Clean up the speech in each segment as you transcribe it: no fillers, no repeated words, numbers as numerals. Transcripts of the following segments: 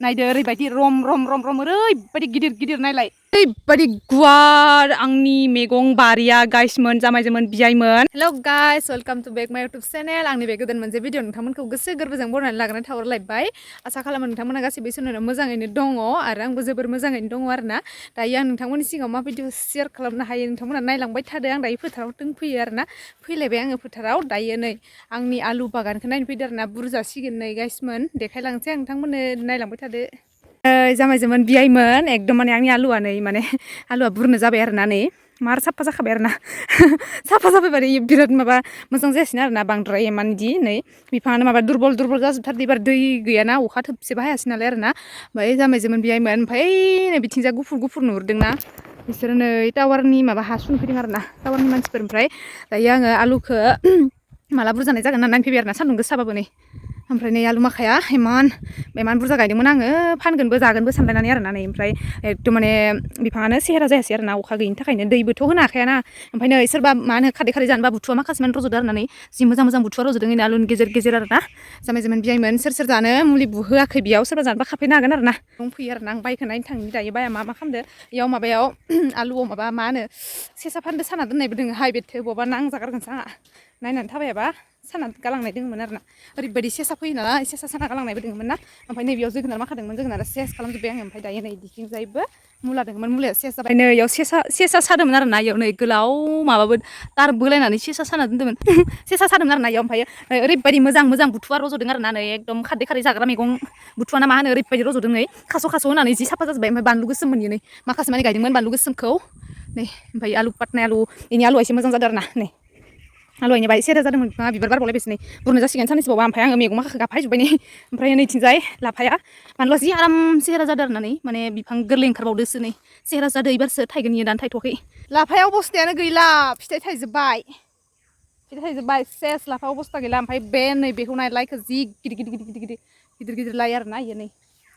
नायदो ओरैबायदि रम रम रम रम ओरैबायदि गिदिर गिदिर नायलाय ओरैबायदि गुवार आंनि मैगं बारिया गाइसमोन जामायजोमोन बियायमोन। हेल' गाइस वेलकाम टु बेक माय इउटुब चेनेल। आंनि बे गोदान मोनसे भिडिअ नोंथांमोनखौ गोसो गोरबोजों बरायनानै लाग्रोनाय थाहरलायबाय। आसा खालामो नोंथांमोना गासैबो इसोरनि मोजाङैनो दङ आरो आंबो जोबोर मोजाङैनो दङ आरोना। दायो आं नोंथांमोननि सिगाङाव मा भिडिअ शेयार खालामनो हायो नोंथांमोना नायलांबाय थादो। आं दायो फोथाराव दंफैयो आरोना, फैलायबाय आङो फोथाराव। दायो नै आंनि आलु बागानखौ नायनो फैदो आरोना, बुरजासिगोन नै गाइसमोन। देखायलांसै आं नोंथांमोननो, नायलांबाय थादो। जामायजोमोन बियायमोन एकदम माने आंनि आलुआ नै माने आलुआ बुरनो जाबाय आरोना, नै मार साफा जाखाबाय आरोना साफा जाबाय माने बिराद माबा मोजां जायासिनो आरोना, बांद्राय इमान इदि नै बिफाङानो माबा दुरबल दुरबल जाजोबथारदो। एबार दै गैयाना, अखा थोबसेबो हायासै नालाय आरोना। ओमफ्राय जामायजोमोन बियायमोन। ओमफ्राय नै बिथिंजा गुफुर गुफुर नुहुरदोंना, बिसोरो नै टावारनि माबा हा सुनो फैदों आरोना, टावारनि मानसिफोर। ओमफ्राय दायो आङो आलुखौ माला बुरजानाय जागोन होननानै नायफैबाय आरोना, सान्दुं गोसाबाबो नै। ओमफ्राय नै आलु माखाया इमान बुरजा गायदोंमोन आङो, फानगोनबो जागोनबो सानलायनानै आरोना। नै ओमफ्राय एकदम माने बिफाङानो सेहेरा जायासै आरोना, अखा गैयिनि थाखायनो। दैबोथ' होनो हाखायाना। ओमफ्राय नै सोरबा मा होनो खादै खादै जानोबा बुथुवा माखासे मान रज'दो आरोना, नै जि मोजां मोजां बुथुवा रज'दों नै आलुनि गेजेर गेजेर आरोना। जामायजोमोन बियायमोन। सोर सोर जानो मुलि बुहोआखै बेयाव, सोरबा जानोबा खाफैनो हागोन आरोना। दंफैयो आरोना, आं बाइकखौ नायनो थांनि दायो। बाया मा खालामदो इयाव माबायाव आलुआव माबा मा होनो सेसा फानदो साना दोननायबो दोङो हाय, बेथो बबावबा नांजागारगोनसो आंहा नायनानै थाबायाबा। साना गालांनाय दङमोन आरोना, ओरैबायदि सेसा फैयो नालाय, सेसा साना गालांनायबो दङमोन ना। ओमफ्राय नैबेयाव जोगोनार माखादोंमोन, जोगोनारा सेस खालामजोब्बाय आङो। ओमफ्राय दायो नै बिथिंजायबो मुला दङमोन, मुलाया सेस जाबाय। नै इयाव सेसा सादोंमोन आरोना, इयाव नै गोलाव माबाबो तार बोलायनानै सेसा साना दोन्दोंमोन सेसा सादोंमोन आरोना इयाव। ओमफ्राय ओरैबायदि मोजां मोजां बुथुवा रज'दों आरोना, नै एकदम खारदै खारदै जाग्रा मैगं बुथुवा ना मा होनो, ओरैबायदि रज'दों नै खास' खास' होनानै जि साफा जाजोब्बाय। ओमफ्राय बानलु गोसोम मोन इयो, नै माखासे माने गायदोंमोन बानलु गोसोमखौ नै। ओमफ्राय आलु पातनाय आलु, इनि आलुआ एसे मोजां जादों आरोना। नै आलुआ इनिया बाय सेहेरा जादोंमोन, बिफाङा बिबार बारबावलायबायसो नै, बुरनो जासिगोन साननैसो बावबा। ओमफ्राय आङो मैगं माखाखौ गाफायजोब्बाय नै। ओमफ्राय नैथिंजाय लाफाया, बानलुआ जि आराम सेहेरा जादों आरोना, नै माने बिफां गोरलै ओंखारबावदोसो नै, सेहेरा जादों। एबारसो थायगोन इयो, दानो थायथ'वाखै। लाफाया अबस्थायानो गैला, फिथाइ थाइजोब्बाय सेस लाफा अबस्था गैला। ओमफ्राय बे नै बेखौ नाय, लाइखौ जि गिदिर गिदिर गिदिर गिदिर गिदिर गिदिर लाइ आरोना इयो नै।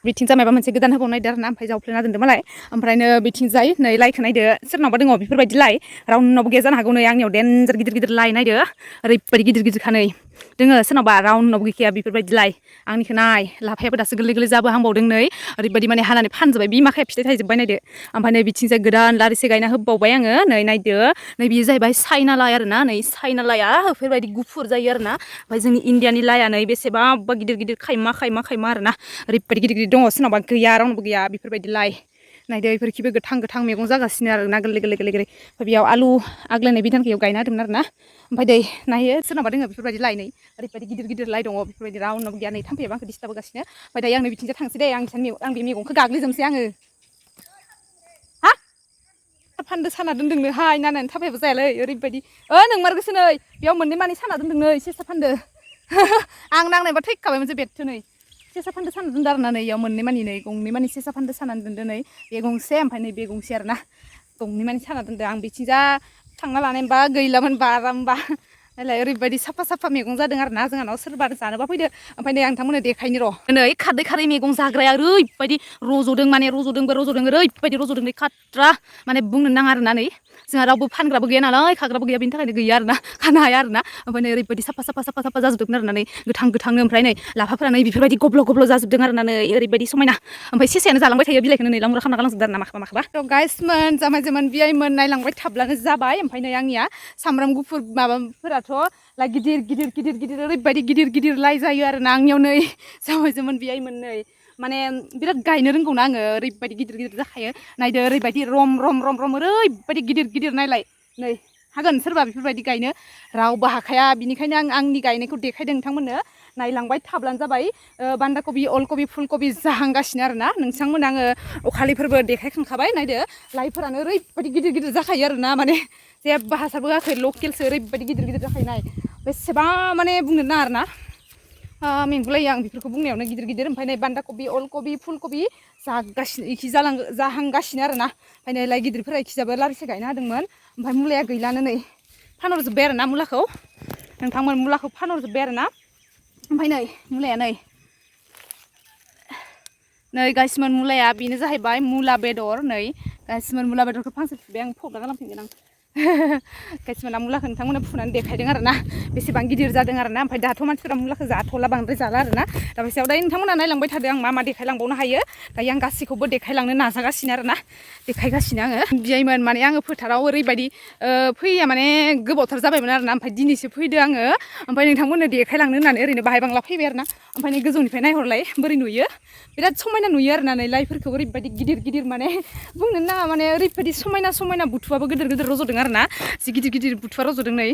बिथिंजाय माबा मोनसे गोदान होबाव नायदो आरोना, ओमफ्राय जावफ्लेना दोनदो मालाय। ओमफ्रायनो बिथिंजाय नै लाइखौ नायदो, सोरनावबा दङ बेफोरबायदि लाइ, रावनावबो गैया जानो हागौ। नै आंनियाव देनजार गिदिर गिदिर लाइ नायदो, ओरैबायदि गिदिर गिदिरखा नै दोङो, सोरनावबा रावनावबो गैखाया बेफोरबायदि लाइ। आंनिखौ नाय, लाफायाबो दासो गोरलै गोरलै जाबोहांबावदों नै, ओरैबायदि माने हानानै फानजोब्बाय। बि माखाया फिथाइ थाइजोब्बाय नायदो। ओमफ्राय नै बिथिंजाय गोदान लारिसे गायना होबावबाय आङो, नै नायदो। नै बेयो जाहैबाय चाइना लाइ आरोना, नै चाइना लाइआ बेफोरबायदि गुफुर जायो आरोना। ओमफ्राय जोंनि इण्डियानि लाइआ नै बेसेबांबा गिदिर गिदिर खायमा खायमा खायमा आरोना, ओरैबायदि गिदिर गिदिर दङ, सोरनावबा गैया रावनावबो गैया बेफोरबायदि लाइ। नायदो बेफोरखिबो गोथां गोथां मैगं जागासिनो आरोना, गोरलै गोरलै गोरलै गोरलै। ओमफ्राय बेयाव आलु आग्लायनाय बिधानखौ इयाव गायना होदोंमोन आरोना। ओमफ्राय दै नायो, सोरनावबा दोङो बेफोरबायदि लाइ, नै ओरैबायदि गिदिर गिदिर लाइ दङ, बेफोरबायदि रावनावबो गैया। नै थाम्फैयाबो आंखौ डिस्टार्ब होगासिनो। ओमफ्राय दायो आंनो बिथिंजाय थांसै दे, आं बे मैगंखौ गाग्लिजोबनोसै आङो। फानदो साना दोन्दोंनो हाय, नायनानै थाबायबो जायालै ओरैबायदि। नोंमारगोसो नै, बेयाव मोननै मानै साना दोन्दों नै, सेसा फानदो आं नांनायबा थैखाबायमोनसो बेथो नै, सेसा फानदो साना दोन्दो आरोना। नै इयाव मोननै मानि, नै गंनै मानि सेसा फानदो सानानै दोन्दो नै, बे गंसे ओमफ्राय नै बे गंसे आरोना, गंनै मानि साना दोन्दो। आं बिथिंजा थांना लानायमोनबा गैलामोन बारामोनबा। नायलाय ओरैबायदि साफा साफा मैगं जादों आरोना, जोंहानाव सोरबा जानोबा फैदो। ओमफ्राय नै आं नोंथांमोननो देखायनि र', नै खारदै खारै मैगं जाग्राया ओरैबायदि रज'दों, माने रज'दों ओरैबायदि रज'दों नै खाथ्रा, माने बुंनो नाङा आरोना। नै जोंहा रावबो फानग्राबो गैया नालाय, खाग्राबो गैया, बेनि थाखायनो गैया आरोना, खानो हाया आरोना। ओमफ्राय नै ओरैबायदि साफा साफा साफा साफा जाजोबदोंमोन आरोना, नै गोथां गोथांनो। ओमफ्राय नै लाफाफोरा नै बेफोरबायदि गब्ल' गब्ल' जाजोबदों आरोना, नै ओरैबायदि समायना। ओमफ्राय सेसायानो जालांबाय थायो बिलाइखौनो, नै लांमुरा खालामना गालांजोबदों आरोना माखोबा माखोबा। थ' गाइसमोन, जामायजोमोन बियायमोन, नायलांबाय थाब्लानो जाबाय। ओमफ्राय नै आंनिया सामब्राम गुफुर माबाफोराथ' लाइ गिदिर गिदिर गिदिर गिदिर ओरैबायदि गिदिर गिदिर लाइ जायो आरोना आंनियाव। नै जामायजोमोन बियायमोन, नै माने बिराद गायनो रोंगौना आङो, ओरैबायदि गिदिर गिदिर जाखायो। नायदो ओरैबायदि रम रम रम रम ओरैबायदि गिदिर गिदिर नायलाय। नै हागोन सोरबा बेफोरबायदि गायनो, रावबो हाखाया। बिनिखायनो आं आंनि गायनायखौ देखायदों नोंथांमोननो, नायलांबाय थाब्लानो जाबाय। बान्दा कबि, अल कबि, फुल कबि जाहांगासिनो आरोना। नोंथांमोन आङो अखालिफोरबो देखायखांखाबाय। नायदो लाइफोरानो ओरैबायदि गिदिर गिदिर जाखायो आरोना, माने जेबो हासारबो होआखै, लकेलसो ओरैबायदि गिदिर गिदिर जाखायो। नाय बेसेबां माने बुंनो नाङा आरोना, मेंगुलायो आं बेफोरखौ बुंनायावनो गिदिर गिदिर। ओमफ्राय नै बान्दा कबि, अल कबि, फुल कबि जागासिनो, इखि जाहांगासिनो आरोना। ओमफ्राय नै लाइ गिदिरफोरा इखिजाबो लारिसे गायना होदोंमोन। ओमफ्राय मुलाया गैलानो, नै फानहरजोब्बाय आरोना मुलाखौ, नोंथांमोन मुलाखौ फानहरजोब्बाय आरोना। ओमफ्राय नै मुलाया नै गाइसमोन, मुलाया बेनो जाहैबाय मुला बेदर। नै गाइसमोन मुला बेदरखौ फांसे फुबाय आं, फबना गालांफिनगोन आं। गाइसमोना मुलाखौ नोंथांमोना फुनानै देखायदों आरो ना बेसेबां गिदिर जादों आरो ना ओमफ्राय दाथ' मानसिफोरा मुलाखौ जाथ'ला बांद्राय जाला आरो ना दा बैसायाव दायो नोंथांमोना नायलांबाय थादों आं मा मा देखायलांबावनो हायो दायो आं गासैखौबो देखायलांनो नाजागासिनो आरो ना देखायगासिनो आङो बियाइमोन माने आङो फोथाराव ओरैबायदि फैया माने गोबावथार जाबायमोन आरो ना ओमफ्राय दिनैसो फैदो आङो ओमफ्राय नोंथांमोननो देखायलांनो होननानै ओरैनो बाहाय बांला फैबाय आरो ना ओमफ्राय नै गोजौनिफ्राय नायहरलाय बोरै नुयो बिराद समायना नुयो आरो ना नै लाइफोरखौ ओरैबायदि गिदिर गिदिर माने बुंनो नाङा माने ओरैबायदि समायना समायना बुथुआबो गिदिर गिदिर रज'दों आरो ना जि गिदिर गिदिर बुथुआ रज'दों नै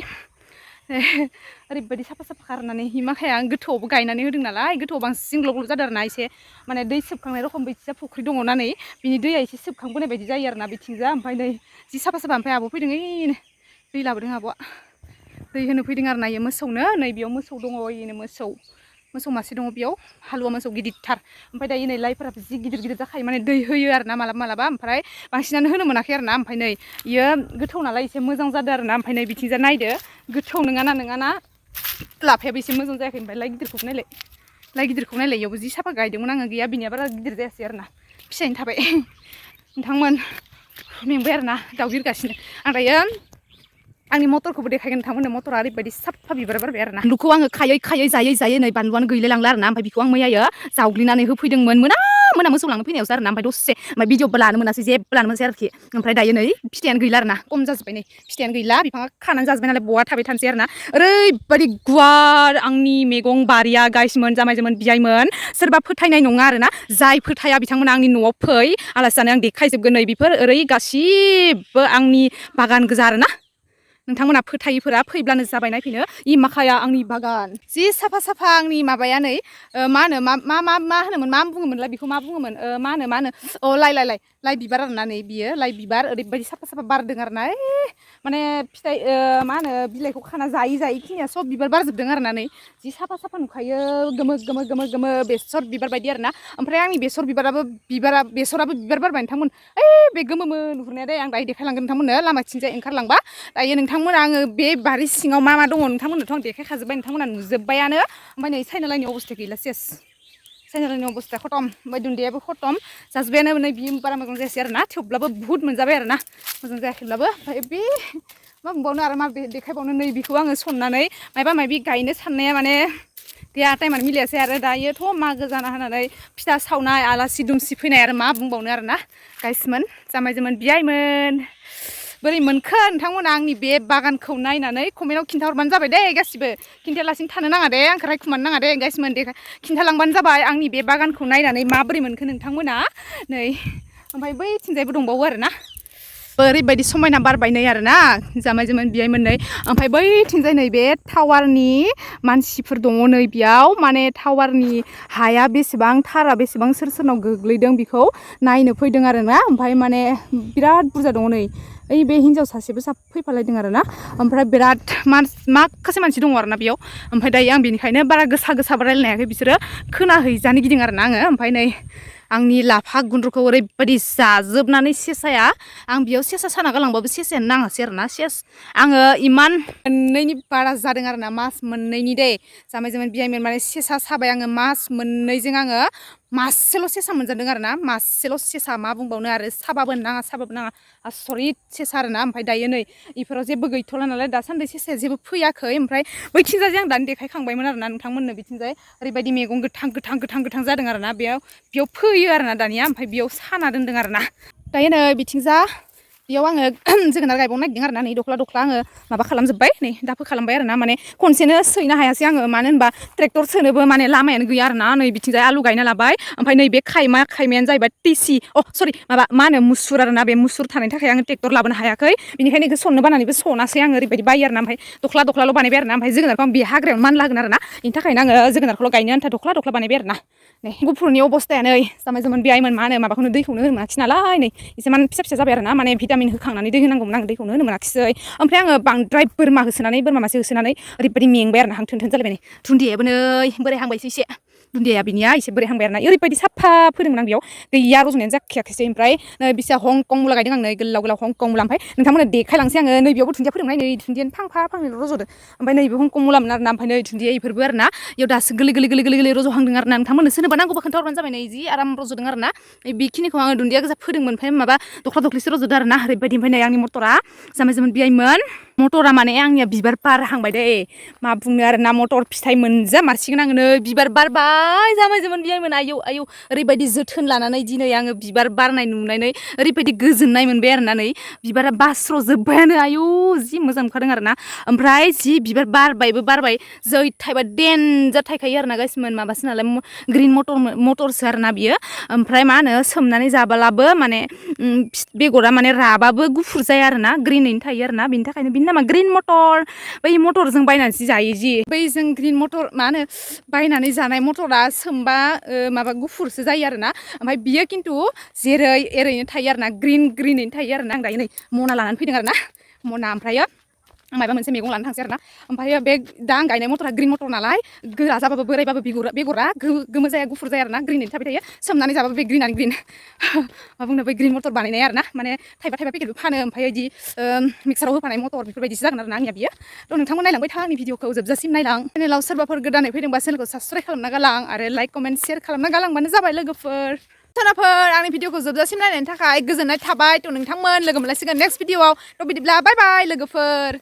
ओरैबायदि साफा साफा खारनानै हिमाखाया आं गोथौआवबो गायनानै होदों नालाय गोथौआव बांसिन ग्लब ग्लब जादों आरो ना एसे माने दै सोबखांनाय रखम बैथिया फुख्रि दङ ना नै बिनि दैया एसे सोबखांबोनाय बायदि जायो आरो ना बिथिंजा ओमफ्राय नै जि साफा साफा ओमफ्राय आब' फैदों ओइनो दै लाबोदों आब'आ दै होनो फैदों आरो ना इयो मोसौनो नै बेयाव मोसौ दङ इनो मोसौ मासे दङ बेयाव हालुवा मोसौ गिदिरथार ओमफ्राय दायो नै लाइफोराबो जि गिदिर गिदिर जाखायो माने दै होयो आरो ना मालाबा मालाबा ओमफ्राय बांसिनानो होनो मोनाखै आरो ना ओमफ्राय नै इयो गोथौ नालाय एसे मोजां जादों आरो ना ओमफ्राय नै बिथिंजा नायदो गोथौ नङाना लाफायाबो एसे मोजां जायाखै ओमफ्राय लाइ गिदिरखौ नायलाय इयावबो जि साफा गायदोंमोन आङो गैया बिनिया बारा गिदिर जायासै आरो ना फिसायैनो थाबाय नोंथांमोन मेंबाय आरो ना दाउ बिरगासिनो आं दायो आंनि मटरखौबो देखायगोन नोंथांमोननो मटरा ओरैबायदि साफा बिबार बारबाय आरो ना बानलुखौ आङो खायै जायै नै बानलुआनो गैलाय लांला आरो ना ओमफ्राय बेखौ आं मैयायो जावग्लिनानै होफैदोंमोन मोना मोसौ लांनो फैनायावसो आरो ना ओमफ्राय दसे ओमफ्राय भिडिअबो लानो मोनासै जेबो लानो मोनासै आरोखि ओमफ्राय दायो नै फिथाइयानो गैला आरो ना खम जाजोब्बाय नै फिथाइयानो गैला बिफाङा खानानै जाजोब्बाय नालाय बहा थाबाय थानोसै आरो ना ओरैबायदि गुवार आंनि मैगं बारिया गाइसमोन जामायजोमोन बियाइमोन सोरबा फोथायनाय नङा आरो ना जाय फोथाया बिथांमोना आंनि न'आव फै आलासि जानो आं देखायजोबगोन नै बेफोर ओरै गासिबो आंनि बागान गोजा आरो ना नोंथांमोना फोथायिफोरा फैब्लानो जाबाय नायफैनो इ माखाया आंनि बागान जि साफा साफा आंनि माबाया नै मा होनो मा होनोमोन मा बुङोमोनलाय बेखौ मा बुङोमोन मा होनो अ लाइ बिबार आरो ना नै बियो लाइ बिबार ओरैबायदि साफा साफा बारदों आरो ना माने फिथाइ मा होनो बिलाइखौ खाना जायै खिनिया सब बिबार बारजोबदों आरो ना नै जि साफा साफा नुखायो गोमो बेसर बिबार बायदि आरो ना ओमफ्राय आंनि बेसर बिबाराबो बिबार बारबाय नोंथांमोन बे गोमोमो नुहुरनाया दे आं दायो देखायलांगोन नोंथांमोननो लामाथिंजाय ओंखारलांबा दायो नोंथांमोना आङो बे बारि सिङाव मा दङ नोंथांमोननोथ' आं देखायखाजोब्बाय नोंथांमोना नुजोब्बायानो ओमफ्राय नै साइना लाइनि अबस्था गैला सेस साइना लाइनि अबस्था खतम ओमफ्राय दुन्दियाबो खतम जाजोब्बायानो नै बियो बारा मोजां जायासै आरो ना थेवब्लाबो बुहुत मोनजाबाय आरो ना मोजां जायाखैब्लाबो ओमफ्राय बे मा बुंबावनो आरो मा देखायबावनो नै बेखौ आङो सननानै माबा गायनो साननाया माने गैया टाइमानो मिलायासै आरो दायोथ' मागो जाना होनानै फिथा सावनाय आलासि दुमसि फैनाय आरो मा बुंबावनो आरो ना गाइसमोन जामायजोमोन बियाइमोन बोरै मोनखो नोंथांमोना आंनि बे बागानखौ नायनानै कमेन्टआव खिन्थाहरबानो जाबाय दे गासिबो खिन्थायालासिनो थानो नाङा दे आंखौ रायखुमानो नाङा दे गाइसमोन दे खिन्थालांबानो जाबाय आंनि बे बागानखौ नायनानै माबोरै मोनखो नोंथांमोना नै ओमफ्राय बैथिंजायबो दंबावो आरो ना ओरैबायदि समायना बारबाय नै आरो ना जामायजोमोन बियाइमोन नै ओमफ्राय बैथिंजाय नै बे टावारनि मानसिफोर दङ नै बेयाव माने टावारनि हाया बेसेबां थारा बेसेबां सोरनाव गोग्लैदों बेखौ नायनो फैदों आरो ना ओमफ्राय माने बिराद बुरजा दङ नै ओइ बे हिन्जाव सासेबो फैफालायदों आरो ना ओमफ्राय बिराद माखासे मानसि दङ आरो ना बेयाव ओमफ्राय दायो आं बेनिखायनो बारा गोसाबो रायलायनो हायाखै बिसोरो खोनाहैजानो गिदिं आरो ना आङो ओमफ्राय नै आंनि लाफा गुन्द्रुखौ ओरैबायदि जाजोबनानै सेसाया आं बेयाव सेसा साना गालांबाबो सेसायानो नाङासै आरो ना आङो इमान मोननैनि बारा जादों आरो ना मास मोननैनि दे जामायजोमोन बियाइमोन माने सेसा साबाय आङो मास मोननैजों आङो मासेल' सेसा मोनजादों आरो ना मासेल' सेसा मा बुंबावनो आरो साबाबो नाङा आसरित सेसा आरो ना ओमफ्राय दायो नै इफोराव जेबो गैथ'ला नालाय दासान्दि सेसाया जेबो फैयाखै ओमफ्राय बैथिंजाय आं दानो देखायखांबायमोन आरो ना नोंथांमोननो बिथिंजाय ओरैबायदि मैगं गोथां जादों आरो ना बेयाव फैयो आरो ना दानिया ओमफ्राय बेयाव साना दोन्दों आरो ना दायो नै बिथिंजा बेयाव आङो जोगोनार गायबावनो नागिरदों आरो ना नै दख्ला आङो माबा खालामजोब्बाय नै दाफो खालामबाय आरो ना माने खनसेनो सैनो हायासै आङो मानो होनबा ट्रेक्टर सोनोबो माने लामायानो गैया आरो ना नै बिथिंजाय आलु गायना लाबाय ओमफ्राय नै बे खायमायानो जाहैबाय टिसि मा होनो मुसुर आरो ना बे मुसुर थानायनि थाखाय आङो ट्रेक्टर लाबोनो हायाखै बेनिखायनो बेखौ सननो बानानैबो सनासै आङो ओरैबायदि बायो आरो ना ओमफ्राय दख्लाल' बानायबाय आरो ना ओमफ्राय जोगोनारखौ आं बे हाग्रायावनो मानला होगोन आरो ना बेनि थाखायनो आङो जोगोनारखौल' गायनो आन्था दख्ला बानायबाय आरो ना नै गुफुरनि अबस्थाया नै जामायजोमोन बियाइमोन मा होनो दैखौनो होनो मोनाखिसै नालाय नै एसे मान फिसा जाबाय आरो ना माने भिटामिन होखांनानै दै होनांगौमोन आं दैखौनो होनो मोनाखिसै ओमफ्राय आङो बांद्राय बोरमा मासे होसोनानै ओरैबायदि मेंबाय आरो ना हां थोन जालायबाय नै दुन्दियाबो नै बोराय हांबायसो एसे दुन्दिया बिनिया एसे बोरै हांबाय आरोना ओरैबायदि साफा फोदोंमोन आं बेयाव गैया रज'नायानो जाखायाखैसै ओमफ्राय बिसा हंकं मुला गायदों आं नै गोलाव गोलाव हंकं मुला ओमफ्राय नोंथांमोननो देखायलांसै आङो नैबेयावबो दुन्दिया फोदोंमोन नै दुन्दियानो फांफा फांनैल' रज'दों ओमफ्राय नैबे हंकं मुलामोन आरोना ओमफ्राय नै दुन्दिया इफोरबो आरोना इयाव दासो गोरलै रज'हांदों आरोना नोंथांमोननो सोरनोबा नांगौबा खोन्थाहरबानो जाबाय नै जि आराम रज'दों आरोना बेखिनिखौ आङो दुन्दिया गोजा फोदोंमोन ओमफ्राय माबा दख्ला दख्लिसो रज'दों आरोना ओरैबायदि ओमफ्राय नै आंनि मटरा जामाय जामोन बियाइमोन मटरा माने आंनिया बिबार बारहांबाय दे मा बुंनो आरोना मटर फिथाइ मोनजामारसिगोन आङो नै बिबार बारबाय जामाय जामोन बियाइमोन आयौ आयौ ओरैबायदि जोथोन लानानै दिनै आङो बिबार बारनाय नुनानै ओरैबायदि गोजोननाय मोनबाय आरोना नै बिबारा बास्र'जोब्बायानो आयौ जि मोजां नुखादों आरोना ओमफ्राय जि बिबार बारबाय जै थाइबा देनजार थायखायो आरोना गाइसमोन माबासो नालाय ग्रिन मटरसो आरोना बियो ओमफ्राय मा होनो सोमनानै जाबालाबो माने बेगरा माने राबाबो गुफुर जाया आरोना ग्रिनैनो थायो आरोना बेनि थाखायनो बिनि नामा ग्रिन मटर बै मटरजों बायनानैसो जायो जि बै जों ग्रिन मटर मा होनो बायनानै जानाय मटरा सोमबा माबा गुफुरसो जायो आरोना ओमफ्राय बियो खिन्थु जेरै एरैनो थायो आरोना ग्रिनैनो थायो आरोना आं दायो नै मना लानानै फैदों आरोना मना ओमफ्रायो आं माबा मोनसे मैगं लानो थांसै आरोना ओमफ्राय बे दा आं गायनाय मटरा ग्रिन मटर नालाय गोरा जाबाबो बोरायबाबो बेगरा गोमो जाया गुफुर जाया आरोना ग्रिनैनो थाबाय थायो सोमनानै जाबाबो बे ग्रिनानो ग्रिन मा बुंनो बै ग्रिन मटर बानायनाय आरोना माने थाइबा पेकेटबो फानो ओमफ्राय बिदि मिक्साराव होफानाय मटर बेफोरबायदिसो जागोन आरोना आंनिया बियो थ' नोंथांमोन नायलांबाय था आंनि भिडिअखौ जोबजासिम नायलां चेनेलाव सोरबाफोर गोदानै फैदोंबा चेनेलखौ साबसक्राइब खालामना गालां आरो लाइक कमेन्ट शेयार खालामना गालांबानो जाबाय लोगोफोर सोरबाफोर आंनि भिडिअखौ जोबजासिम नायनायनि थाखाय गोजोननाय थाबाय थ' नोंथांमोन लोगो मोनलायसिगोन नेक्स्ट भिडिअआव थ' बिदिब्ला बाय बाय लोगोफोर